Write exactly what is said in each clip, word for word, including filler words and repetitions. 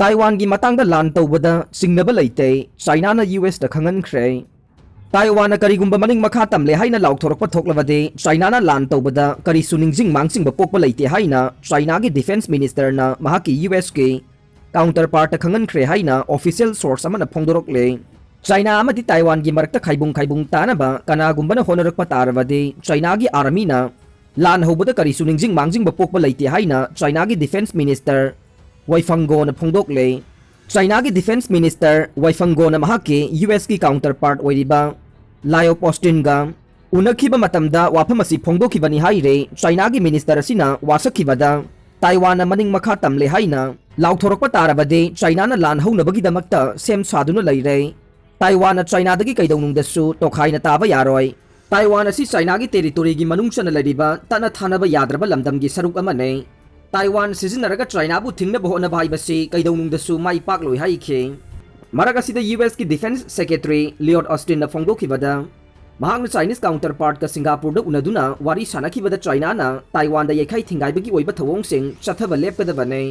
ꯇꯥꯏꯋꯥꯟꯒꯤ ꯃꯇꯥꯡꯗ ꯂꯥꯟ ꯇꯧꯕꯗ ꯆꯤꯡꯅꯕ ꯂꯩꯇꯦ, ꯆꯥꯏꯅꯥꯅ ꯌꯨ ꯑꯦꯁꯇ ꯈꯪꯍꯟꯈ꯭ꯔꯦ꯫ ꯇꯥꯏꯋꯥꯟꯅ ꯀꯔꯤꯒꯨꯝꯕ ꯃꯅꯤꯡ ꯃꯈꯥ ꯇꯝꯂꯦ ꯍꯥꯏꯅ ꯂꯥꯎꯊꯣꯔꯛꯄ ꯊꯣꯛꯂꯕꯗꯤ, ꯆꯥꯏꯅꯥꯅ ꯂꯥꯟ ꯇꯧꯕꯗ ꯀꯔꯤꯁꯨ ꯅꯤꯡꯁꯤꯡ ꯃꯥꯡꯖꯤꯡꯕ ꯄꯣꯛꯄ ꯂꯩꯇꯦ ꯍꯥꯏꯅ ꯆꯥꯏꯅꯥꯒꯤ ꯗꯤꯐꯦꯟꯁ ꯃꯤꯅꯤꯁꯇꯔꯅ ꯃꯍꯥꯛꯀꯤ ꯌꯨ ꯑꯦꯁꯀꯤ ꯀꯥꯎꯟꯇꯔꯄꯥꯔꯠꯇ ꯈꯪꯍꯟꯈ꯭ꯔꯦ ꯍꯥꯏꯅ ꯑꯣꯐꯤꯁꯤꯌꯦꯜ ꯁꯣꯔꯁ ꯑꯃꯅ ꯐꯣꯡꯗꯣꯔꯛꯂꯦ꯫ ꯆꯥꯏꯅꯥ ꯑꯃꯗꯤ ꯇꯥꯏꯋꯥꯟꯒꯤ ꯃꯔꯛꯇ ꯈꯥꯏꯕꯨꯡ ꯈꯥꯏꯕꯨꯡ ꯇꯥꯅꯕ ꯀꯅꯥꯒꯨꯝꯕꯅ ꯍꯣꯠꯅꯔꯛꯄ ꯇꯥꯔꯕꯗꯤ, ꯆꯥꯏꯅꯥꯒꯤ ꯑꯥꯔꯃꯤꯅ ꯂꯥꯟ ꯍꯧꯕꯗ ꯀꯔꯤꯁꯨ ꯅꯤꯡꯁꯤꯡ ꯃꯥꯡꯖꯤꯡꯕ ꯄꯣꯛꯄ ꯂꯩꯇꯦ ꯍꯥꯏꯅ ꯆꯥꯏꯅꯥꯒꯤ ꯗꯤꯐꯦꯟꯁ ꯃꯤꯅꯤꯁꯇꯔ ꯋꯥꯏ ꯐꯪꯒꯣꯅ ꯐꯣꯡꯗꯣꯛꯂꯦ꯫ ꯆꯥꯏꯅꯥꯒꯤ ꯗꯤꯐꯦꯟꯁ ꯃꯤꯅꯤꯁꯇꯔ ꯋꯥꯏ ꯐꯪꯒꯣꯅ ꯃꯍꯥꯛꯀꯤ ꯌꯨ ꯑꯦꯁꯀꯤ ꯀꯥꯎꯟꯇꯔꯄꯥꯔꯠ ꯑꯣꯏꯔꯤꯕ ꯂꯥꯏꯑꯣ ꯄꯣꯁꯇꯤꯟꯒ ꯎꯅꯈꯤꯕ ꯃꯇꯝꯗ ꯋꯥꯐꯝ ꯑꯁꯤ ꯐꯣꯡꯗꯣꯛꯈꯤꯕꯅꯤ ꯍꯥꯏꯔꯦ꯫ ꯆꯥꯏꯅꯥꯒꯤ ꯃꯤꯅꯤꯁꯇꯔ ꯑꯁꯤꯅ ꯋꯥꯁꯛꯈꯤꯕꯗ, ꯇꯥꯏꯋꯥꯟꯅ ꯃꯅꯤꯡ ꯃꯈꯥ ꯇꯝꯂꯦ ꯍꯥꯏꯅ ꯂꯥꯎꯊꯣꯔꯛꯄ ꯇꯥꯔꯕꯗꯤ, ꯆꯥꯏꯅꯥꯅ ꯂꯥꯟ ꯍꯧꯅꯕꯒꯤꯗꯃꯛꯇ ꯁꯦꯝ ꯁꯥꯗꯨꯅ ꯂꯩꯔꯦ꯫ ꯇꯥꯏꯋꯥꯟꯅ ꯆꯥꯏꯅꯥꯗꯒꯤ ꯀꯩꯗꯧꯅꯨꯡꯗꯁꯨ ꯇꯣꯈꯥꯏꯅ ꯇꯥꯕ ꯌꯥꯔꯣꯏ꯫ ꯇꯥꯏꯋꯥꯟ ꯑꯁꯤ ꯆꯥꯏꯅꯥꯒꯤ ꯇꯦꯔꯤꯇꯣꯔꯤꯒꯤ ꯃꯅꯨꯡ ꯆꯟꯅ ꯂꯩꯔꯤꯕ ꯇꯠꯅ ꯊꯥꯅꯕ ꯌꯥꯗ꯭ꯔꯕ ꯂꯝꯗꯝꯒꯤ ꯁꯔꯨꯛ ꯑꯃꯅꯤ꯫ ꯇꯥꯏꯋꯥꯟ ꯁꯤꯖꯤꯟꯅꯔꯒ ꯆꯥꯏꯅꯥꯕꯨ ꯊꯤꯡꯅꯕ ꯍꯣꯠꯅꯕ ꯍꯥꯏꯕꯁꯤ ꯀꯩꯗꯧꯅꯨꯡꯗꯁꯨ ꯃꯥꯏ ꯄꯥꯛꯂꯣꯏ ꯍꯥꯏꯈꯤ꯫ ꯃꯔꯛ ꯑꯁꯤꯗ ꯌꯨ ꯑꯦꯁꯀꯤ ꯗꯤꯐꯦꯟꯁ ꯁꯦꯀ꯭ꯔꯦꯇꯔꯤ ꯂꯤꯌꯣꯠ ꯑꯣꯁꯇꯤꯟꯅ ꯐꯣꯡꯗꯣꯛꯈꯤꯕꯗ, ꯃꯍꯥꯛꯅ ꯆꯥꯏꯅꯤꯁ ꯀꯥꯎꯟꯇꯔꯄꯥꯔꯠꯀ ꯁꯤꯡꯒꯥꯄꯨꯔꯗ ꯎꯅꯗꯨꯅ ꯋꯥꯔꯤ ꯁꯥꯟꯅꯈꯤꯕꯗ, ꯆꯥꯏꯅꯥꯅ ꯇꯥꯏꯋꯥꯟꯗ ꯌꯩꯈꯥꯏ ꯊꯤꯡꯒꯥꯏꯕꯒꯤ ꯑꯣꯏꯕ ꯊꯧꯑꯣꯡꯁꯤꯡ ꯆꯠꯊꯕ ꯂꯦꯞꯀꯗꯕꯅꯤ꯫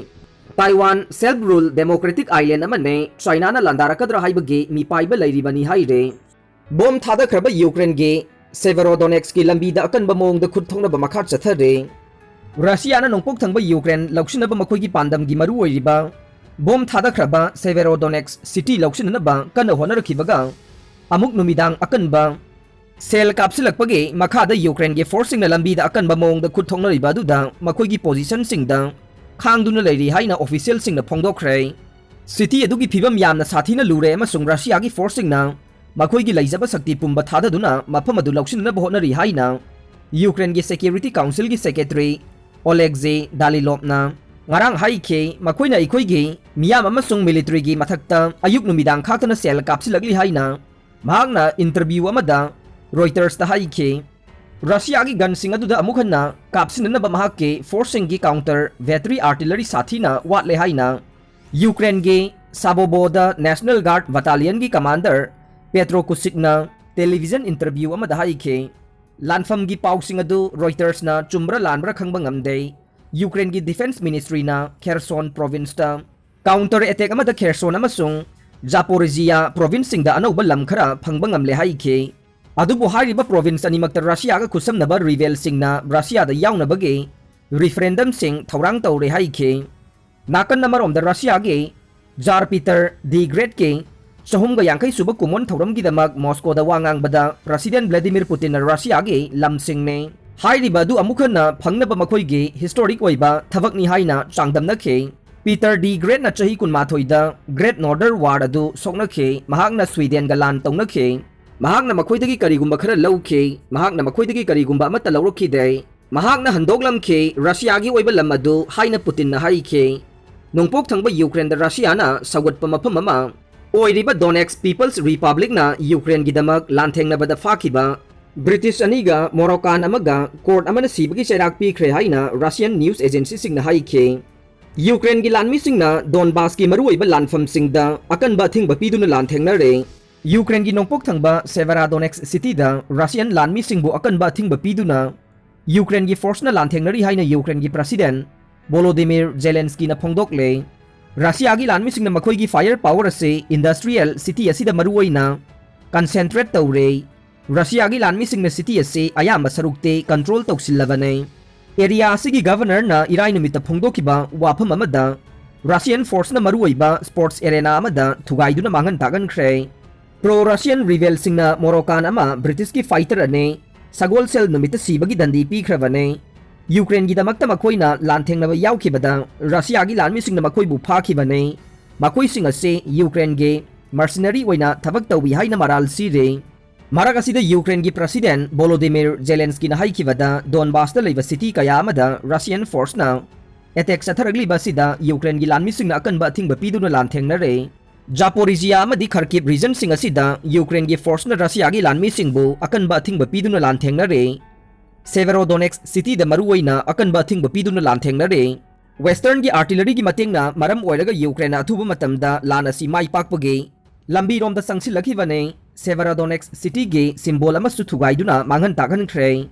Taiwan self rule democratic island ꯑꯃꯅꯤ, ꯆꯥꯏꯅꯥꯅ ꯂꯥꯟꯗꯥꯔꯛꯀꯗ꯭ꯔꯥ ꯍꯥꯏꯕꯒꯤ ꯃꯤꯄꯥꯏꯕ ꯂꯩꯔꯤꯕꯅꯤ ꯍꯥꯏꯔꯦ꯫ ꯕꯣꯝ ꯊꯥꯗꯈ꯭ꯔꯕ ꯌꯨꯀ꯭ꯔꯦꯟꯒꯤ ꯁꯦꯚꯦꯔꯣꯗꯣꯅꯦꯛꯁꯀꯤ ꯂꯝꯕꯤꯗ ꯑꯀꯟꯕ ꯃꯑꯣꯡꯗ ꯈꯨꯠ ꯊꯣꯛꯅꯕ ꯃꯈꯥ ꯆꯠꯊꯔꯦ꯫ ꯔꯁꯤꯌꯥꯅ ꯅꯣꯡꯄꯣꯛ ꯊꯪꯕ ꯌꯨꯀ꯭ꯔꯦꯟ ꯂꯧꯁꯤꯟꯅꯕ ꯃꯈꯣꯏꯒꯤ ꯄꯥꯟꯗꯝꯒꯤ ꯃꯔꯨꯑꯣꯏꯔꯤꯕ ꯕꯣꯝ ꯊꯥꯗꯈ꯭ꯔꯕ ꯁꯦꯚꯦꯔꯣꯗꯣꯅꯦꯛꯁ ꯁꯤꯇꯤ ꯂꯧꯁꯤꯟꯅꯅꯕ ꯀꯟꯅ ꯍꯣꯠꯅꯔꯛꯈꯤꯕꯒ, ꯑꯃꯨꯛ ꯅꯨꯃꯤꯗꯥꯡ ꯑꯀꯟꯕ ꯁꯦꯜ ꯀꯥꯞꯁꯤꯜꯂꯛꯄꯒꯤ ꯃꯈꯥꯗ ꯌꯨꯀ꯭ꯔꯦꯟꯒꯤ ꯐꯣꯔꯁꯁꯤꯡꯅ ꯂꯝꯕꯤꯗ ꯑꯀꯟꯕ ꯃꯑꯣꯡꯗ ꯈꯨꯠ ꯊꯣꯛꯅꯔꯤꯕ ꯑꯗꯨꯗ ꯃꯈꯣꯏꯒꯤ ꯄꯣꯖꯤꯁꯟꯁꯤꯡꯗ ꯈꯥꯡꯗꯨꯅ ꯂꯩꯔꯤ ꯍꯥꯏꯅ ꯑꯣꯐꯤꯁꯤꯌꯦꯜꯁꯤꯡꯅ ꯐꯣꯡꯗꯣꯛꯈ꯭ꯔꯦ꯫ ꯁꯤꯇꯤ ꯑꯗꯨꯒꯤ ꯐꯤꯕꯝ ꯌꯥꯝꯅ ꯁꯥꯊꯤꯅ ꯂꯨꯔꯦ ꯑꯃꯁꯨꯡ ꯔꯁꯤꯌꯥꯒꯤ ꯐꯣꯔꯁꯁꯤꯡꯅ ꯃꯈꯣꯏꯒꯤ ꯂꯩꯖꯕ ꯁꯛꯇꯤ ꯄꯨꯝꯕ ꯊꯥꯗꯗꯨꯅ ꯃꯐꯝ ꯑꯗꯨ ꯂꯧꯁꯤꯟꯅꯕ ꯍꯣꯠꯅꯔꯤ ꯍꯥꯏꯅ ꯌꯨꯀ꯭ꯔꯦꯟꯒꯤ ꯁꯦꯀ꯭ꯌꯨꯔꯤꯇꯤ ꯀꯥꯎꯟꯁꯤꯜꯒꯤ ꯁꯦꯀ꯭ꯔꯦꯇꯔꯤ ꯑꯣꯂꯦꯛꯖꯦ ꯗꯥꯂꯤꯂꯣꯞꯅ ꯉꯔꯥꯡ ꯍꯥꯏꯈꯤ꯫ ꯃꯈꯣꯏꯅ ꯑꯩꯈꯣꯏꯒꯤ ꯃꯤꯌꯥꯝ ꯑꯃꯁꯨꯡ ꯃꯤꯂꯤꯇꯔꯤꯒꯤ ꯃꯊꯛꯇ ꯑꯌꯨꯛ ꯅꯨꯃꯤꯗꯥꯡ ꯈꯥꯛꯇꯅ ꯁꯦꯜ ꯀꯥꯞꯁꯤꯜꯂꯛꯂꯤ ꯍꯥꯏꯅ ꯃꯍꯥꯛꯅ ꯏꯟꯇꯔꯚ꯭ꯌꯨ ꯑꯃꯗ ꯔꯣꯏꯇꯔꯁꯇ ꯍꯥꯏꯈꯤ꯫ ꯔꯁꯤꯌꯥꯒꯤ ꯒꯟꯁꯤꯡ ꯑꯗꯨꯗ ꯑꯃꯨꯛ ꯍꯟꯅ ꯀꯥꯞꯁꯤꯟꯅꯅꯕ ꯃꯍꯥꯛꯀꯤ ꯐꯣꯔꯁꯁꯤꯡꯒꯤ ꯀꯥꯎꯟꯇꯔ ꯕꯦꯇꯔꯤ ꯑꯥꯔꯇꯤꯂꯔꯤ ꯁꯥꯊꯤꯅ ꯋꯥꯠꯂꯦ ꯍꯥꯏꯅ ꯌꯨꯀ꯭ꯔꯦꯟꯒꯤ ꯁꯥꯕꯣꯕꯣꯗ ꯅꯦꯁꯅꯦꯜ ꯒꯥꯔꯗ ꯕꯇꯥꯂꯤꯌꯟꯒꯤ ꯀꯃꯥꯟꯗꯔ ꯄꯦꯇ꯭ꯔꯣ ꯀꯨꯁꯤꯛꯅ ꯇꯦꯂꯤꯚꯤꯖꯟ ꯏꯟꯇꯔꯚ꯭ꯌꯨ ꯑꯃꯗ ꯍꯥꯏꯈꯤ꯫ ꯂꯥꯟꯐꯝꯒꯤ ꯄꯥꯎꯁꯤꯡ ꯑꯗꯨ ꯔꯣꯏꯇꯔꯁꯅ ꯆꯨꯝꯕ꯭ꯔꯥ ꯂꯥꯟꯕ꯭ꯔꯥ ꯈꯪꯕ ꯉꯝꯗꯦ꯫ ꯌꯨꯀ꯭ꯔꯦꯟꯒꯤ ꯗꯤꯐꯦꯟꯁ ꯃꯤꯅꯤꯁꯇ꯭ꯔꯤꯅ ꯈꯦꯔꯁꯣꯟ ꯄ꯭ꯔꯣꯚꯤꯟꯁꯇ Counter attack ꯑꯃꯗ Kherson ꯑꯃꯁꯨꯡ Zaporizhia provinceꯁꯤꯡꯗ ꯑꯅꯧꯕ ꯂꯝ ꯈꯔ ꯐꯪꯕ ꯉꯝꯂꯦ ꯍꯥꯏꯈꯤ꯫ ꯑꯗꯨꯕꯨ ꯍꯥꯏꯔꯤꯕ province ꯑꯅꯤꯃꯛꯇ Russiaꯒ ꯈꯨꯠꯁꯝꯅꯕ rebelꯁꯤꯡꯅ Russiaꯗ ꯌꯥꯎꯅꯕꯒꯤ referendumꯁꯤꯡ ꯊꯧꯔꯥꯡ ꯇꯧꯔꯦ ꯍꯥꯏꯈꯤ꯫ ꯅꯥꯀꯟ ꯑꯃꯔꯣꯝꯗ Russiaꯒꯤ Tsar Peter the Greatꯀꯤ ꯆꯍꯨꯝꯒ ꯌꯥꯡꯈꯩ ꯁꯨꯕ ꯀꯨꯝꯑꯣꯟ ꯊꯧꯔꯝꯒꯤꯗꯃꯛ Moscowꯗ ꯋꯥ ꯉꯥꯡꯕꯗ President Vladimir Putinꯅ Russiaꯒꯤ ꯂꯝꯁꯤꯡꯅꯤ ꯍꯥꯏꯔꯤꯕ ꯑꯗꯨ ꯑꯃꯨꯛ ꯍꯟꯅ ꯐꯪꯅꯕ ꯃꯈꯣꯏꯒꯤ historic ꯑꯣꯏꯕ ꯊꯕꯛꯅꯤ ꯍꯥꯏꯅ ꯆꯥꯡꯗꯝꯅꯈꯤ꯫ Peter the Greatꯅ ꯆꯍꯤ ꯀꯨꯟꯃꯥꯊꯣꯏꯗ Great Northern War ꯑꯗꯨ ꯁꯣꯛꯅꯈꯤ꯫ ꯃꯍꯥꯛꯅ Swedenꯒ ꯂꯥꯟ ꯇꯧꯅꯈꯤ꯫ ꯃꯍꯥꯛꯅ ꯃꯈꯣꯏꯗꯒꯤ ꯀꯔꯤꯒꯨꯝꯕ ꯈꯔ ꯂꯧꯈꯤ꯫ ꯃꯍꯥꯛꯅ ꯃꯈꯣꯏꯗꯒꯤ ꯀꯔꯤꯒꯨꯝꯕ ꯑꯃꯠꯇ ꯂꯧꯔꯛꯈꯤꯗꯦ꯫ ꯃꯍꯥꯛꯅ ꯍꯟꯗꯣꯛꯂꯝꯈꯤ, Russiaꯒꯤ ꯑꯣꯏꯕ ꯂꯝ ꯑꯗꯨ ꯍꯥꯏꯅ Putinꯅ ꯍꯥꯏꯈꯤ꯫ ꯅꯣꯡꯄꯣꯛ ꯊꯪꯕ Ukraineꯗ Russiaꯅ ꯁꯧꯒꯠꯄ ꯃꯐꯝ ꯑꯃ ꯑꯣꯏꯔꯤꯕ Donetsk People's Republicꯅ Ukraineꯒꯤꯗꯃꯛ ꯂꯥꯟꯊꯦꯡꯅꯕꯗ ꯐꯥꯈꯤꯕ British ꯑꯅꯤꯒ Moroccan ꯑꯃꯒ court ꯑꯃꯅ ꯁꯤꯕꯒꯤ ꯆꯩꯔꯥꯛ ꯄꯤꯈ꯭ꯔꯦ ꯍꯥꯏꯅ Russian news agencyꯁꯤꯡꯅ ꯍꯥꯏꯈꯤ꯫ Ukraineꯒꯤ ꯂꯥꯟꯃꯤꯁꯤꯡꯅ Donbassꯀꯤ ꯃꯔꯨꯑꯣꯏꯕ ꯂꯥꯟꯐꯝꯁꯤꯡꯗ ꯑꯀꯟꯕ ꯑꯊꯤꯡꯕ ꯄꯤꯗꯨꯅ ꯂꯥꯟꯊꯦꯡꯅꯔꯦ꯫ Ukraineꯒꯤ ꯅꯣꯡꯄꯣꯛ ꯊꯪꯕ Severodonetsk cityꯗ Russian ꯂꯥꯟꯃꯤꯁꯤꯡꯕꯨ ꯑꯀꯟꯕ ꯑꯊꯤꯡꯕ ꯄꯤꯗꯨꯅ Ukraineꯒꯤ forceꯅ ꯂꯥꯟꯊꯦꯡꯅꯔꯤ ꯍꯥꯏꯅ Ukraineꯒꯤ President Volodymyr Zelenskyꯅ ꯐꯣꯡꯗꯣꯛꯂꯦ꯫ Russiaꯒꯤ ꯂꯥꯟꯃꯤꯁꯤꯡꯅ ꯃꯈꯣꯏꯒꯤ fire power ꯑꯁꯤ industrial city ꯑꯁꯤꯗ ꯃꯔꯨꯑꯣꯏꯅ concentrate ꯇꯧꯔꯦ꯫ Russiaꯒꯤ ꯂꯥꯟꯃꯤꯁꯤꯡꯅ city ꯑꯁꯤ ꯑꯌꯥꯝꯕ ꯁꯔꯨꯛꯇꯤ control ꯇꯧꯁꯤꯜꯂꯕꯅꯤ꯫ Area ꯑꯁꯤꯒꯤ governorꯅ ꯏꯔꯥꯏ ꯅꯨꯃꯤꯠꯇ ꯐꯣꯡꯗꯣꯛꯈꯤꯕ ꯋꯥꯐꯝ ꯑꯃꯗ Russian forceꯅ ꯃꯔꯨꯑꯣꯏꯕ sports arena ꯑꯃꯗ ꯊꯨꯒꯥꯏꯗꯨꯅ ꯃꯥꯡꯍꯟ ꯇꯥꯛꯍꯟꯈ꯭ꯔꯦ꯫ Pro-Russian rebelꯁꯤꯡꯅ Moroccan ꯑꯃ Britishꯀꯤ fighter ꯑꯅꯤ ꯁꯒꯣꯜꯁꯦꯜ ꯅꯨꯃꯤꯠꯇ ꯁꯤꯕꯒꯤ ꯗꯟꯗꯤ ꯄꯤꯈ꯭ꯔꯕꯅꯤ꯫ Ukraineꯒꯤꯗꯃꯛꯇ ꯃꯈꯣꯏꯅ ꯂꯥꯟꯊꯦꯡꯅꯕ ꯌꯥꯎꯈꯤꯕꯗ Russiaꯒꯤ ꯂꯥꯟꯃꯤꯁꯤꯡꯅ ꯃꯈꯣꯏꯕꯨ ꯐꯥꯈꯤꯕꯅꯤ꯫ ꯃꯈꯣꯏꯁꯤꯡ ꯑꯁꯤ Ukraineꯒꯤ mercenary ꯑꯣꯏꯅ ꯊꯕꯛ ꯇꯧꯏ ꯍꯥꯏꯅ ꯃꯔꯥꯜ ꯁꯤꯔꯤ꯫ ꯃꯔꯛ ꯑꯁꯤꯗ Ukraineꯒꯤ President Volodymyr Zelenskyꯅ ꯍꯥꯏꯈꯤꯕꯗ Donbassꯇ ꯂꯩꯕ city ꯀꯌꯥ ꯑꯃꯗ Russian forceꯅ attack ꯆꯠꯊꯔꯛꯂꯤꯕ ꯑꯁꯤꯗ Ukraineꯒꯤ ꯂꯥꯟꯃꯤꯁꯤꯡꯅ ꯑꯀꯟꯕ ꯑꯊꯤꯡꯕ ꯄꯤꯗꯨꯅ ꯂꯥꯟꯊꯦꯡꯅꯔꯦ꯫ Zaporizhia ꯑꯃꯗꯤ Kharkiv regionꯁꯤꯡ ꯑꯁꯤꯗ Ukraineꯒꯤ forceꯅ Russiaꯒꯤ ꯂꯥꯟꯃꯤꯁꯤꯡꯕꯨ ꯑꯀꯟꯕ ꯑꯊꯤꯡꯕ ꯄꯤꯗꯨꯅ ꯂꯥꯟꯊꯦꯡꯅꯔꯦ꯫ Severodonetsk cityꯗ ꯃꯔꯨꯑꯣꯏꯅ ꯑꯀꯟꯕ ꯑꯊꯤꯡꯕ ꯄꯤꯗꯨꯅ ꯂꯥꯟꯊꯦꯡꯅꯔꯦ꯫ Westernꯒꯤ artilleryꯒꯤ ꯃꯇꯦꯡꯅ ꯃꯔꯝ ꯑꯣꯏꯔꯒ Ukraineꯅ ꯑꯊꯨꯕ ꯃꯇꯝꯗ ꯂꯥꯟ ꯑꯁꯤ ꯃꯥꯏ ꯄꯥꯛꯄꯒꯤ ꯂꯝꯕꯤꯔꯣꯝꯗ ꯆꯪꯁꯤꯜꯂꯛꯈꯤꯕꯅꯤ꯫ Severodonetsk cityꯒꯤ symbol ꯑꯃꯁꯨ ꯊꯨꯒꯥꯏꯗꯨꯅ ꯃꯥꯡꯍꯟ ꯇꯥꯛꯍꯟꯈ꯭ꯔꯦ꯫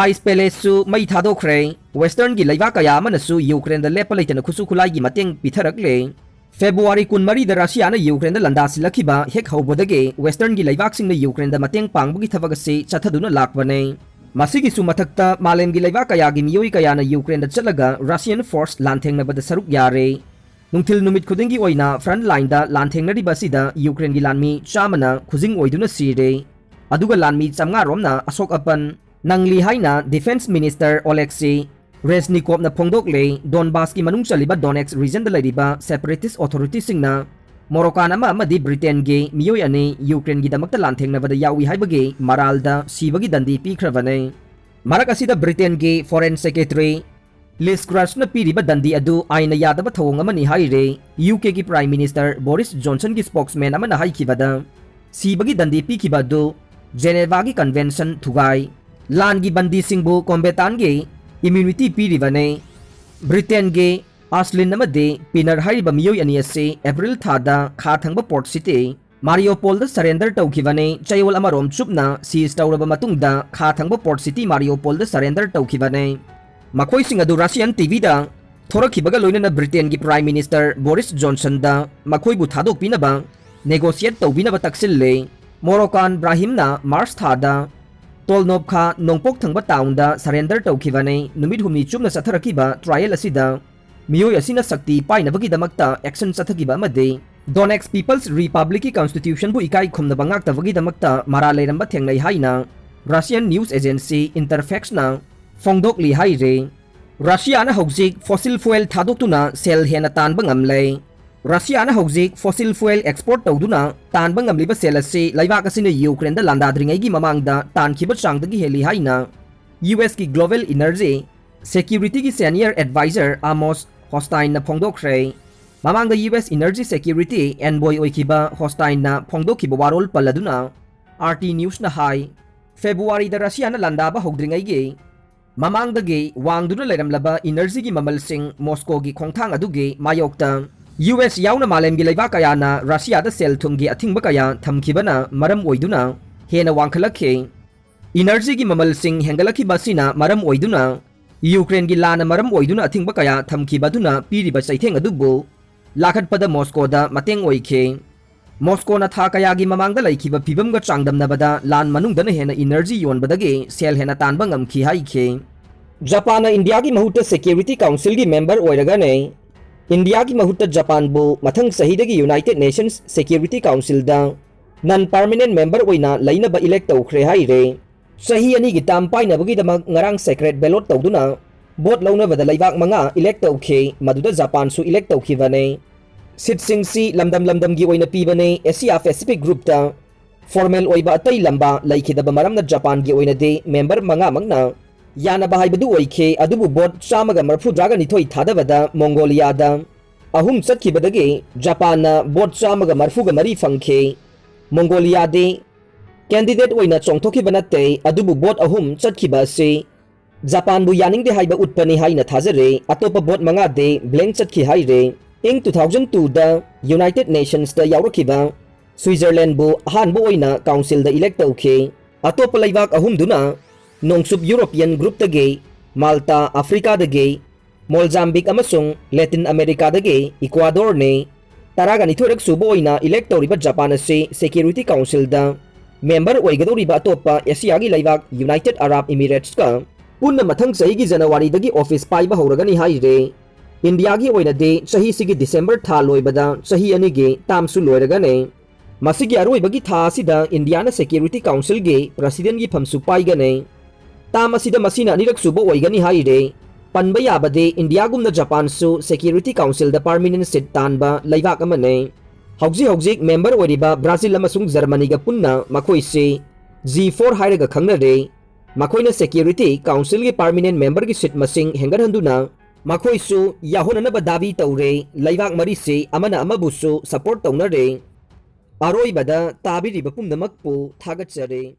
Ice Palaceꯁꯨ ꯃꯩ ꯊꯥꯗꯣꯛꯈ꯭ꯔꯦ꯫ Westernꯒꯤ ꯂꯩꯕꯥꯛ ꯀꯌꯥ ꯑꯃꯅꯁꯨ Ukraineꯗ ꯂꯦꯞꯄ ꯂꯩꯇꯅ ꯈꯨꯠꯁꯨ ꯈꯨꯠꯂꯥꯏꯒꯤ ꯃꯇꯦꯡ ꯄꯤꯊꯔꯛꯂꯦ꯫ ꯐꯦꯕ꯭ꯔꯨꯋꯥꯔꯤ ꯀꯨꯟꯃꯔꯤꯗ ꯔꯁꯤꯌꯥꯅ ꯌꯨꯀ꯭ꯔꯦꯟꯗ ꯂꯥꯟꯗꯥꯁꯤꯜꯂꯛꯈꯤꯕ ꯍꯦꯛ ꯍꯧꯕꯗꯒꯤ ꯋꯦꯁꯇꯔꯟꯒꯤ ꯂꯩꯕꯥꯛꯁꯤꯡꯅ ꯌꯨꯀ꯭ꯔꯦꯟꯗ ꯃꯇꯦꯡ ꯄꯥꯡꯕꯒꯤ ꯊꯕꯛ ꯑꯁꯤ ꯆꯠꯊꯗꯨꯅ ꯂꯥꯛꯄꯅꯤ꯫ ꯃꯁꯤꯒꯤꯁꯨ ꯃꯊꯛꯇ ꯃꯥꯂꯦꯝꯒꯤ ꯂꯩꯕꯥꯛ ꯀꯌꯥꯒꯤ ꯃꯤꯑꯣꯏ ꯀꯌꯥꯅ ꯌꯨꯀ꯭ꯔꯦꯟꯗ ꯆꯠꯂꯒ ꯔꯁꯤꯌꯟ ꯐꯣꯔꯁ ꯂꯥꯟꯊꯦꯡꯅꯕꯗ ꯁꯔꯨꯛ ꯌꯥꯔꯦ꯫ ꯅꯨꯡꯊꯤꯜ ꯅꯨꯃꯤꯠ ꯈꯨꯗꯤꯡꯒꯤ ꯑꯣꯏꯅ ꯐ꯭ꯔꯟꯠ ꯂꯥꯏꯟꯗ ꯂꯥꯟꯊꯦꯡꯅꯔꯤꯕ ꯑꯁꯤꯗ ꯌꯨꯀ꯭ꯔꯦꯟꯒꯤ ꯂꯥꯟꯃꯤ ꯆꯥꯝꯃꯅ ꯈꯨꯖꯤꯡ ꯑꯣꯏꯗꯨꯅ ꯁꯤꯔꯦ꯫ ꯑꯗꯨꯒ ꯂꯥꯟꯃꯤ ꯆꯥꯝꯃꯉꯥ ꯔꯣꯝꯅ ꯑꯁꯣꯛ ꯑꯄꯟ ꯅꯪꯂꯤ ꯍꯥꯏꯅ ꯗꯤꯐꯦꯟꯁ ꯃꯤꯅꯤꯁꯇꯔ ꯑꯣꯂꯦꯛꯁꯤ ꯔꯦꯖꯅꯤꯀꯣꯞꯅ ꯐꯣꯡꯗꯣꯛꯂꯦ꯫ ꯗꯣꯟꯕꯥꯁꯀꯤ ꯃꯅꯨꯡ ꯆꯜꯂꯤꯕ ꯗꯣꯅꯦꯠꯁ ꯔꯤꯖꯟꯗ ꯂꯩꯔꯤꯕ ꯁꯦꯄꯔꯦꯇꯤꯁ ꯑꯣꯊꯣꯔꯤꯇꯤꯁꯤꯡꯅ ꯃꯣꯔꯣꯀꯥꯟ ꯑꯃ ꯑꯃꯗꯤ ꯕ꯭ꯔꯤꯇꯦꯟꯒꯤ ꯃꯤꯑꯣꯏ ꯑꯅꯤ ꯌꯨꯀ꯭ꯔꯦꯟꯒꯤꯗꯃꯛꯇ ꯂꯥꯟꯊꯦꯡꯅꯕꯗ ꯌꯥꯎꯏ ꯍꯥꯏꯕꯒꯤ ꯃꯔꯥꯜꯗ ꯁꯤꯕꯒꯤ ꯗꯟꯗꯤ ꯄꯤꯈ꯭ꯔꯕꯅꯤ꯫ ꯃꯔꯛ ꯑꯁꯤꯗ ꯕ꯭ꯔꯤꯇꯦꯟꯒꯤ ꯐꯣꯔꯦꯟ ꯁꯦꯀ꯭ꯔꯦꯇꯔꯤ ꯂꯤꯁ ꯒ꯭ꯔꯥꯁꯅ ꯄꯤꯔꯤꯕ ꯗꯟꯗꯤ ꯑꯗꯨ ꯑꯥꯏꯟꯅ ꯌꯥꯗꯕ ꯊꯧꯑꯣꯡ ꯑꯃꯅꯤ ꯍꯥꯏꯔꯦ꯫ ꯌꯨꯀꯦꯒꯤ ꯄ꯭ꯔꯥꯏꯝ ꯃꯤꯅꯤꯁꯇꯔ ꯕꯣꯔꯤꯁ ꯖꯣꯟꯁꯟꯒꯤ ꯁ꯭ꯄꯣꯛꯁꯃꯦꯟ ꯑꯃꯅ ꯍꯥꯏꯈꯤꯕꯗ, ꯁꯤꯕꯒꯤ ꯗꯟꯗꯤ ꯄꯤꯈꯤꯕ ꯑꯗꯨ ꯖꯦꯅꯦꯚꯥꯒꯤ ꯀꯟꯚꯦꯟꯁꯟ ꯊꯨꯒꯥꯏ, ꯂꯥꯟꯒꯤ ꯕꯟꯗꯤꯁꯤꯡꯕꯨ ꯀꯣꯝꯕꯦꯇꯥꯟꯒꯤ ꯏꯝꯌꯨꯅꯤꯇꯤ ꯄꯤꯔꯤꯕꯅꯤ꯫ ꯕ꯭ꯔꯤꯇꯦꯟꯒꯤ ꯑꯥꯁꯂꯤꯟ ꯑꯃꯗꯤ ꯄꯤꯅꯔ ꯍꯥꯏꯔꯤꯕ ꯃꯤꯑꯣꯏ ꯑꯅꯤ ꯑꯁꯤ ꯑꯦꯄ꯭ꯔꯤꯜ ꯊꯥꯗ ꯈꯥ ꯊꯪꯕ ꯄꯣꯔꯠ ꯁꯤꯇꯤ ꯃꯥꯔꯤꯌꯣꯄꯣꯜꯗ ꯁꯔꯦꯟꯗꯔ ꯇꯧꯈꯤꯕꯅꯤ꯫ ꯆꯌꯣꯜ ꯑꯃꯔꯣꯝ ꯆꯨꯞꯅ ꯁꯤꯖ ꯇꯧꯔꯕ ꯃꯇꯨꯡꯗ ꯈꯥ ꯊꯪꯕ ꯄꯣꯔꯠ ꯁꯤꯇꯤ ꯃꯥꯔꯤꯌꯣꯄꯣꯜꯗ ꯁꯔꯦꯟꯗꯔ ꯇꯧꯈꯤꯕꯅꯤ꯫ ꯃꯈꯣꯏꯁꯤꯡ ꯑꯗꯨ ꯔꯁꯤꯌꯟ ꯇꯤꯚꯤꯗ ꯊꯣꯔꯛꯈꯤꯕꯒ ꯂꯣꯏꯅꯅ ꯕ꯭ꯔꯤꯇꯦꯟꯒꯤ ꯄ꯭ꯔꯥꯏꯝ ꯃꯤꯅꯤꯁꯇꯔ ꯕꯣꯔꯤꯁ ꯖꯣꯟꯁꯟꯗ ꯃꯈꯣꯏꯕꯨ ꯊꯥꯗꯣꯛꯄꯤꯅꯕ ꯅꯦꯒꯣꯁꯤꯌꯦꯠ ꯇꯧꯕꯤꯅꯕ ꯇꯛꯁꯤꯜꯂꯦ꯫ ꯃꯣꯔꯣꯀꯥꯟ ꯕ꯭ꯔꯥꯍꯤꯝꯅ ꯃꯥꯔꯆ ꯊꯥꯗ ꯇꯣꯜꯅꯣꯞꯈꯥ ꯅꯣꯡꯄꯣꯛ ꯊꯪꯕ ꯇꯥꯎꯟꯗ ꯁꯔꯦꯟꯗꯔ ꯇꯧꯈꯤꯕꯅꯤ꯫ ꯅꯨꯃꯤꯠ ꯍꯨꯝꯅꯤ ꯆꯨꯞꯅ ꯆꯠꯊꯔꯛꯈꯤꯕ ꯇ꯭ꯔꯥꯌꯦꯜ ꯑꯁꯤꯗ ꯃꯤꯑꯣꯏ ꯑꯁꯤꯅ ꯁꯛꯇꯤ ꯄꯥꯏꯅꯕꯒꯤꯗꯃꯛꯇ ꯑꯦꯛꯁꯟ ꯆꯠꯊꯈꯤꯕ ꯑꯃꯗꯤ ꯗꯣꯅꯦꯠꯁ ꯄꯤꯄꯜꯁ ꯔꯤꯄꯕ꯭ꯂꯤꯛꯀꯤ ꯀꯟꯁꯇꯤꯇ꯭ꯌꯨꯁꯟꯕꯨ ꯏꯀꯥꯏ ꯈꯨꯝꯅꯕ ꯉꯥꯛꯇꯕꯒꯤꯗꯃꯛꯇ ꯃꯔꯥꯜ ꯂꯩꯔꯝꯕ ꯊꯦꯡꯅꯩ ꯍꯥꯏꯅ ꯔꯁꯤꯌꯟ ꯅ꯭ꯌꯨꯁ ꯑꯦꯖꯦꯟꯁꯤ ꯏꯟꯇꯔꯐꯦꯛꯁꯅ ꯐꯣꯡꯗꯣꯛꯂꯤ ꯍꯥꯏꯔꯤ꯫ ꯔꯁꯤꯌꯥꯅ ꯍꯧꯖꯤꯛ ꯐꯣꯁꯤꯜ ꯐ꯭ꯌꯨꯑꯦꯜ ꯊꯥꯗꯣꯛꯇꯨꯅ ꯁꯦꯜ ꯍꯦꯟꯅ ꯇꯥꯟꯕ ꯉꯝꯂꯦ꯫ ꯔꯁꯤꯌꯥꯅ ꯍꯧꯖꯤꯛ ꯐꯣꯁꯤꯜ ꯐ꯭ꯌꯨꯑꯦꯜ ꯑꯦꯛꯁꯄꯣꯔꯠ ꯇꯧꯗꯨꯅ ꯇꯥꯟꯕ ꯉꯝꯂꯤꯕ ꯁꯦꯜ ꯑꯁꯤ ꯂꯩꯕꯥꯛ ꯑꯁꯤꯅ ꯌꯨꯀ꯭ꯔꯦꯟꯗ ꯂꯥꯟꯗꯥꯗ꯭ꯔꯤꯉꯩꯒꯤ ꯃꯃꯥꯡꯗ ꯇꯥꯟꯈꯤꯕ ꯆꯥꯡꯗꯒꯤ ꯍꯦꯜꯂꯤ ꯍꯥꯏꯅ ꯌꯨ ꯑꯦꯁꯀꯤ ꯒ꯭ꯂꯣꯕꯦꯜ ꯏꯅꯔꯖꯤ ꯁꯦꯀ꯭ꯌꯨꯔꯤꯇꯤꯒꯤ ꯁꯦꯅꯤꯌꯔ ꯑꯦꯗꯚꯥꯏꯖꯔ ꯑꯃꯣꯁ ꯍꯣꯁꯇꯥꯏꯟꯅ ꯐꯣꯡꯗꯣꯛꯈ꯭ꯔꯦ꯫ ꯃꯃꯥꯡꯗ U S energy security envoy ꯑꯣꯏꯈꯤꯕ ꯍꯣꯁꯇꯥꯏꯟꯅ ꯐꯣꯡꯗꯣꯛꯈꯤꯕ ꯋꯥꯔꯣꯜ ꯄꯜꯂꯗꯨꯅ ꯑꯥꯔ ꯇꯤ ꯅ꯭ꯌꯨꯁꯅ ꯍꯥꯏ, ꯐꯦꯕ꯭ꯔꯨꯋꯥꯔꯤꯗ ꯔꯁꯤꯌꯥꯅ ꯂꯥꯟꯗꯥꯕ ꯍꯧꯗ꯭ꯔꯤꯉꯩꯒꯤ ꯃꯃꯥꯡꯗꯒꯤ ꯋꯥꯡꯗꯨꯅ ꯂꯩꯔꯝꯂꯕ ꯏꯅꯔꯖꯤꯒꯤ ꯃꯃꯜꯁꯤꯡ ꯃꯣꯁꯀꯣꯒꯤ ꯈꯣꯡꯊꯥꯡ ꯑꯗꯨꯒꯤ ꯃꯥꯌꯣꯛꯇ ꯌꯨ ꯑꯦꯁ ꯌꯥꯎꯅ ꯃꯥꯂꯦꯝꯒꯤ ꯂꯩꯕꯥꯛ ꯀꯌꯥꯅ ꯔꯁꯤꯌꯥꯗ ꯁꯦꯜ ꯊꯨꯝꯒꯤ ꯑꯊꯤꯡꯕ ꯀꯌꯥ ꯊꯝꯈꯤꯕꯅ ꯃꯔꯝ ꯑꯣꯏꯗꯨꯅ ꯍꯦꯟꯅ ꯋꯥꯡꯈꯠꯂꯛꯈꯤ꯫ ꯏꯅꯔꯖꯤꯒꯤ ꯃꯃꯜꯁꯤꯡ ꯍꯦꯟꯒꯠꯂꯛꯈꯤꯕ ꯑꯁꯤꯅ ꯃꯔꯝ ꯑꯣꯏꯗꯨꯅ ꯌꯨꯀ꯭ꯔꯦꯟꯒꯤ ꯂꯥꯟꯅ ꯃꯔꯝ ꯑꯣꯏꯗꯨꯅ ꯑꯊꯤꯡꯕ ꯀꯌꯥ ꯊꯝꯈꯤꯕ ꯑꯗꯨꯅ ꯄꯤꯔꯤꯕ ꯆꯩꯊꯦꯡ ꯑꯗꯨꯕꯨ ꯂꯥꯈꯠꯄꯗ ꯃꯣꯁꯀꯣꯗ ꯃꯇꯦꯡ ꯑꯣꯏꯈꯤ꯫ ꯃꯣꯁꯀꯣꯅ ꯊꯥ ꯀꯌꯥꯒꯤ ꯃꯃꯥꯡꯗ ꯂꯩꯈꯤꯕ ꯐꯤꯕꯝꯒ ꯆꯥꯡꯗꯝꯅꯕꯗ ꯂꯥꯟ ꯃꯅꯨꯡꯗꯅ ꯍꯦꯟꯅ ꯏꯅꯔꯖꯤ ꯌꯣꯟꯕꯗꯒꯤ ꯁꯦꯜ ꯍꯦꯟꯅ ꯇꯥꯟꯕ ꯉꯝꯈꯤ ꯍꯥꯏꯈꯤ꯫ ꯖꯄꯥꯟꯅ ꯏꯟꯗꯤꯌꯥꯒꯤ ꯃꯍꯨꯠꯇ ꯁꯦꯀ꯭ꯌꯨꯔꯤꯇꯤ ꯀꯥꯎꯟꯁꯤꯜꯒꯤ ꯃꯦꯝꯕꯔ ꯑꯣꯏꯔꯒꯅꯦ꯫ ꯏꯟꯗꯤꯌꯥꯒꯤ ꯃꯍꯨꯠꯇ ꯖꯄꯥꯟꯕꯨ ꯃꯊꯪ ꯆꯍꯤꯗꯒꯤ ꯌꯨꯅꯥꯏꯇꯦꯗ ꯅꯦꯁꯟꯁ ꯁꯦꯀ꯭ꯌꯨꯔꯤꯇꯤ ꯀꯥꯎꯟꯁꯤꯜꯗ ꯅꯟ ꯄꯥꯔꯃꯤꯅꯦꯟ ꯃꯦꯝꯕꯔ ꯑꯣꯏꯅ ꯂꯩꯅꯕ ꯏꯂꯦꯛ ꯇꯧꯈ꯭ꯔꯦ ꯍꯥꯏꯔꯦ꯫ ꯆꯍꯤ ꯑꯅꯤꯒꯤ ꯇꯥꯝ ꯄꯥꯏꯅꯕꯒꯤꯗꯃꯛ ꯉꯔꯥꯡ ꯁꯦꯀ꯭ꯔꯦꯠ ꯕꯦꯂꯣꯠ ꯇꯧꯗꯨꯅ ꯚꯣꯠ ꯂꯧꯅꯕꯗ ꯂꯩꯕꯥꯛ ꯃꯉꯥ ꯏꯂꯦꯛ ꯇꯧꯈꯤ, ꯃꯗꯨꯗ ꯖꯄꯥꯟꯁꯨ ꯏꯂꯦꯛ ꯇꯧꯈꯤꯕꯅꯦ꯫ ꯁꯤꯠꯁꯤꯡꯁꯤ ꯂꯝꯗꯝ ꯂꯝꯗꯝꯒꯤ ꯑꯣꯏꯅ ꯄꯤꯕꯅꯦ꯫ ꯑꯦꯁꯤꯌꯥ ꯄꯦꯁꯤꯐꯤꯛ ꯒ꯭ꯔꯨꯞꯇ ꯐꯣꯔꯃꯦꯜ ꯑꯣꯏꯕ ꯑꯇꯩ ꯂꯝꯕꯥ ꯂꯩꯈꯤꯗꯕ ꯃꯔꯝꯅ ꯖꯄꯥꯟꯒꯤ ꯑꯣꯏꯅꯗꯤ ꯃꯦꯝꯕꯔ ꯃꯉꯥꯃꯛꯅ ꯌꯥꯅꯕ ꯍꯥꯏꯕꯗꯨ ꯑꯣꯏꯈꯤ꯫ ꯑꯗꯨꯕꯨ ꯚꯣꯠ ꯆꯥꯝꯃꯒ ꯃꯔꯐꯨꯇꯔꯥꯒ ꯅꯤꯊꯣꯏ ꯊꯥꯗꯕꯗ ꯃꯣꯡꯒꯣꯂꯤꯌꯥꯗ ꯑꯍꯨꯝ ꯆꯠꯈꯤꯕꯗꯒꯤ ꯖꯄꯥꯟꯅ ꯚꯣꯠ ꯆꯥꯝꯃꯒ ꯃꯔꯐꯨꯒ ꯃꯔꯤ ꯐꯪꯈꯤ꯫ ꯃꯣꯡꯒꯣꯂꯤꯌꯥꯗꯤ ꯀꯦꯟꯗꯤꯗꯦꯠ ꯑꯣꯏꯅ ꯆꯣꯡꯊꯣꯛꯈꯤꯕ ꯅꯠꯇꯦ, ꯑꯗꯨꯕꯨ ꯚꯣꯠ ꯑꯍꯨꯝ ꯆꯠꯈꯤꯕ ꯑꯁꯤ ꯖꯄꯥꯟꯕꯨ ꯌꯥꯅꯤꯡꯗꯦ ꯍꯥꯏꯕ ꯎꯠꯄꯅꯤ ꯍꯥꯏꯅ ꯊꯥꯖꯔꯦ꯫ ꯑꯇꯣꯞꯄ ꯚꯣꯠ ꯃꯉꯥꯗꯤ ꯕ꯭ꯂꯦꯡ ꯆꯠꯈꯤ ꯍꯥꯏꯔꯦ꯫ ꯏꯪ ꯇꯨ ꯊꯥꯎꯖꯟ ꯇꯨꯗ ꯌꯨꯅꯥꯏꯇꯦꯗ ꯅꯦꯁꯟꯁꯇ ꯌꯥꯎꯔꯛꯈꯤꯕ ꯁ꯭ꯋꯤꯖꯔꯂꯦꯟꯕꯨ ꯑꯍꯥꯟꯕ ꯑꯣꯏꯅ ꯀꯥꯎꯟꯁꯤꯜꯗ ꯏꯂꯦꯛ ꯇꯧꯈꯤ꯫ ꯑꯇꯣꯞꯄ ꯂꯩꯕꯥꯛ ꯑꯍꯨꯝꯗꯨꯅ ꯅꯣꯡꯆꯨꯞ ꯌꯨꯔꯣꯄꯤꯌꯟ ꯒ꯭ꯔꯨꯞꯇꯒꯤ, ꯃꯥꯜꯇꯥ ꯑꯐ꯭ꯔꯤꯀꯥꯗꯒꯤ, ꯃꯣꯜꯖꯥꯝꯕꯤꯛ ꯑꯃꯁꯨꯡ ꯂꯦꯇꯤꯟ ꯑꯃꯦꯔꯤꯀꯥꯗꯒꯤ ꯏꯀ꯭ꯋꯥꯗꯣꯔꯅꯤ꯫ ꯇꯔꯥꯒ ꯅꯤꯊꯣꯏꯔꯛ ꯁꯨꯕ ꯑꯣꯏꯅ ꯏꯂꯦꯛ ꯇꯧꯔꯤꯕ ꯖꯄꯥꯟ ꯑꯁꯤ ꯁꯦꯀ꯭ꯌꯨꯔꯤꯇꯤ ꯀꯥꯎꯟꯁꯤꯜꯗ ꯃꯦꯝꯕꯔ ꯑꯣꯏꯒꯗꯧꯔꯤꯕ ꯑꯇꯣꯞꯄ ꯑꯦꯁꯤꯌꯥꯒꯤ ꯂꯩꯕꯥꯛ ꯌꯨꯅꯥꯏꯇꯦꯗ ꯑꯔꯥꯕ ꯏꯃꯤꯔꯦꯠꯁꯀ ꯄꯨꯟꯅ ꯃꯊꯪ ꯆꯍꯤꯒꯤ ꯖꯅꯋꯥꯔꯤꯗꯒꯤ ꯑꯣꯐꯤꯁ ꯄꯥꯏꯕ ꯍꯧꯔꯒꯅꯤ ꯍꯥꯏꯔꯦ꯫ ꯏꯟꯗꯤꯌꯥꯒꯤ ꯑꯣꯏꯅꯗꯤ ꯆꯍꯤꯁꯤꯒꯤ ꯗꯤꯁꯦꯝꯕꯔ ꯊꯥ ꯂꯣꯏꯕꯗ ꯆꯍꯤ ꯑꯅꯤꯒꯤ ꯇꯥꯝꯁꯨ ꯂꯣꯏꯔꯒꯅꯤ꯫ ꯃꯁꯤꯒꯤ ꯑꯔꯣꯏꯕꯒꯤ ꯊꯥ ꯑꯁꯤꯗ ꯏꯟꯗꯤꯌꯥꯅ ꯁꯦꯀ꯭ꯌꯨꯔꯤꯇꯤ ꯀꯥꯎꯟꯁꯤꯜꯒꯤ ꯄ꯭ꯔꯁꯤꯗꯦꯟꯒꯤ ꯐꯝꯁꯨ ꯄꯥꯏꯒꯅꯤ꯫ ꯇꯥꯝ ꯑꯁꯤꯗ ꯃꯁꯤꯅ ꯑꯅꯤꯔꯛ ꯁꯨꯕ ꯑꯣꯏꯒꯅꯤ ꯍꯥꯏꯔꯦ꯫ ꯄꯟꯕ ꯌꯥꯕꯗꯤ ꯏꯟꯗꯤꯌꯥꯒꯨꯝꯅ ꯖꯄꯥꯟꯁꯨ ꯁꯦꯀ꯭ꯌꯨꯔꯤꯇꯤ ꯀꯥꯎꯟꯁꯤꯜꯗ ꯄꯥꯔꯃꯤꯅꯦꯟ ꯁꯤꯠ ꯇꯥꯟꯕ ꯂꯩꯕꯥꯛ ꯑꯃꯅꯤ꯫ ꯍꯧꯖꯤꯛ ꯍꯧꯖꯤꯛ ꯃꯦꯝꯕꯔ ꯑꯣꯏꯔꯤꯕ ꯕ꯭ꯔꯥꯖꯤꯜ ꯑꯃꯁꯨꯡ ꯖꯔꯃꯅꯤꯒ ꯄꯨꯟꯅ ꯃꯈꯣꯏꯁꯤ ꯖꯤ ꯐꯣꯔ ꯍꯥꯏꯔꯒ ꯈꯪꯅꯔꯦ꯫ ꯃꯈꯣꯏꯅ ꯁꯦꯀ꯭ꯌꯨꯔꯤꯇꯤ ꯀꯥꯎꯟꯁꯤꯜꯒꯤ ꯄꯥꯔꯃꯤꯅꯦꯟ ꯃꯦꯝꯕꯔꯒꯤ ꯁꯤꯠ ꯃꯁꯤꯡ ꯍꯦꯟꯒꯠꯍꯟꯗꯨꯅ ꯃꯈꯣꯏꯁꯨ ꯌꯥꯎꯍꯟꯅꯅꯕ ꯗꯥꯕꯤ ꯇꯧꯔꯦ꯫ ꯂꯩꯕꯥꯛ ꯃꯔꯤꯁꯤ ꯑꯃꯅ ꯑꯃꯕꯨꯁꯨ ꯁꯄꯣꯔꯠ ꯇꯧꯅꯔꯦ꯫ ꯑꯔꯣꯏꯕꯗ ꯇꯥꯕꯤꯔꯤꯕ ꯄꯨꯝꯅꯃꯛꯄꯨ ꯊꯥꯒꯠꯆꯔꯤ꯫